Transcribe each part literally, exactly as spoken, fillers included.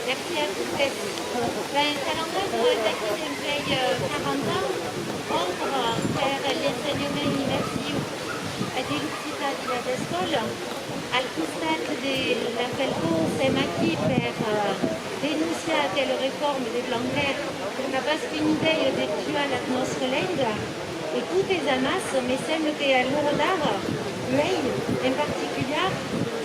Mercés a totes. Ben, Calandreta es aquí dempuèi, eh, quaranta ans, òntra per l'ensenhament immersiu de l'occitan dins las escòlas. Al costat de la Felcó, sèm aquí per, eh, denonciar aquela reforma de Blanquer que n'a pas qu'una idèia de tuar la nòstra lenga. E totes amassa, me sembla que a l'ora d'ara, uèi, en particular,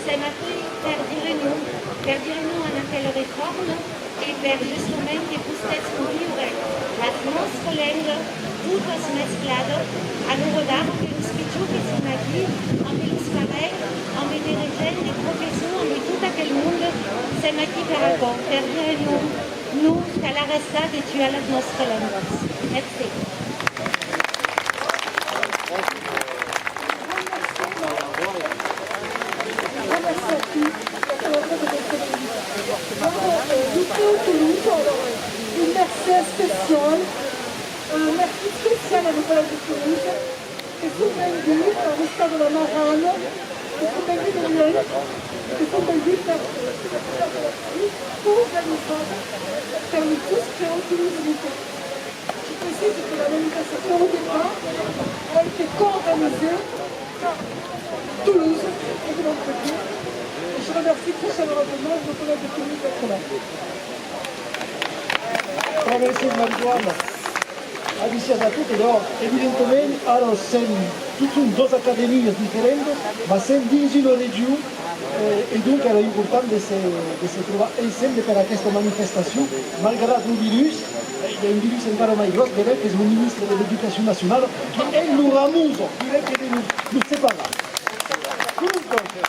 sèm aquí per dire non, per dire non a aquela reforma e per justament que poguèsson viure la nòstra lenga totas mescladas a l'ora d'ara que los pichons que son aquí, ambe los parents, ambe de regents, de professors, ambe tot aquel monde, sèm aquí per aquò, per dire non. Non, cal arrestar de tuar las nòstras lengas. Mercé. Mercé a tu. Bravo, eh, Lucio Toulouse, alors, un mercé especial, un mercé especial a los collègas de Toulouse. Que son venguts arrestar la marrana, que son venguts de luènh, que son venguts per, per, per organizar per los dos creòls tolosencs. Je précise que la manifestation au départ a été co-organisée par Toulouse et de Montpellier. Et je remercie très chaleureusement nos collègues de Toulouse d'être là. Bravo, Marie-Joanne. Adissiatz a totes, donc, evidentament, ara sèm totun doas academias diferentas, mas sèm dins una region, eh, e donc èra important de se, de se trobar ensemble per aquesta manifestacion, malgrat lo virus, eh, i a un virus encara mai gròs, de ben, qu'es lo ministre de l'Educacion Nacionala, que el lo ramosa, pr'amor que de nos, nos separar. Donc, eh,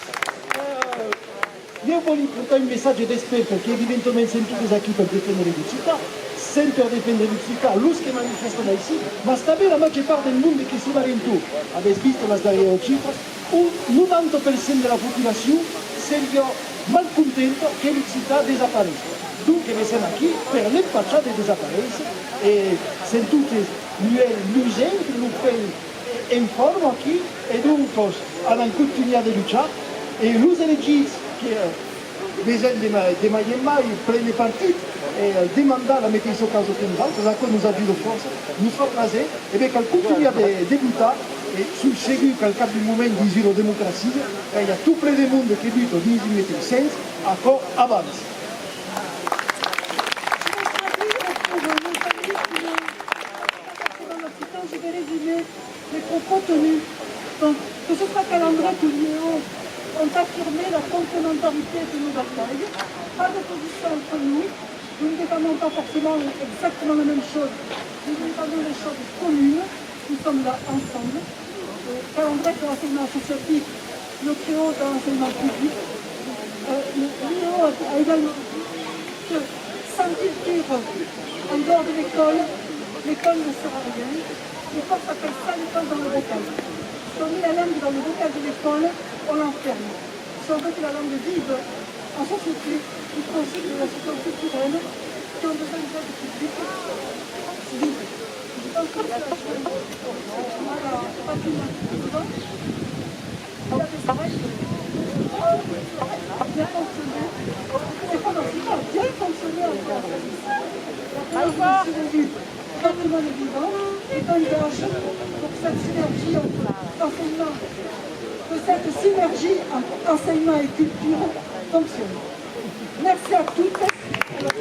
Ieu vòli portar un messatge d'espèr, perque evidentament sèm totes aquí per defendre l'occitan, sèm per defendre l'occitan, los que manifèstan aicí, mas tanben la màger part del monde que son a l'entorn. Avètz vist las darrièras chifras, un nonanta per cent de la populacion seriá malcontenta que l'occitan desapareisse. Donc, que sèm aquí per l'empachar de desaparéisser, e sèm totes luènh, luènh, lo pèl en forma aquí, e doncas anam contunhar de luchar, e los elegits que, eh, vesèm de ma-, de mai en mai prene partit e, eh, demandar la meteissa causa que nosautres, aquò nos ajuda fòrça, nos fa plaser, e ben cal contunhar de, de lutar, e soi segur qu'al cap d'un moment dins una democracia, quand i a tot plen de monde que luta dins un meteis sens, aquò avança. Dans l'occitan, je vais résumer les propos tenus. Donc, que ce soit Calandreta ou Léo, ont affirmé la complémentarité de nos batailles. Pas d'opposition entre nous. Nous ne défendons pas forcément exactement la même chose. Nous défendons des choses communes. Nous sommes là ensemble. Euh, Calandreta dans l'enseignement associatif, le Créo dans l'enseignement public. Euh, le Léo a, a également dit que sans culture en dehors de l'école, l'école ne sert à rien. Et quand ça fait ça, l'école dans le bocal. Si on met la langue dans le bocal de l'école, on l'enferme. Si on veut que la langue vive en société, il faut aussi que les associations culturelles qui ont besoin d'aide publique vivent. Je pense que c'est la chose. Voilà, c'est pas tout le monde qui veut. Il y a des oreilles qui ont bien fonctionné. C'est pas possible, bien fonctionné en France. La première fois, je l'ai vu. Patrimoine vivant est un gage pour que cette synergie entre enseignement, que cette synergie entre enseignement et culture fonctionne. Merci à toutes. Alors,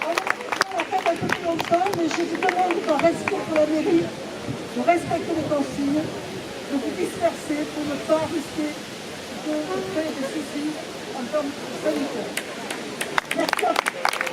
on a fait un peu plus longtemps, mais je vous demande de respect pour la mairie, de respecter les consignes, de vous disperser pour ne pas risquer de, de créer des soucis en termes sanitaires. Merci à vous.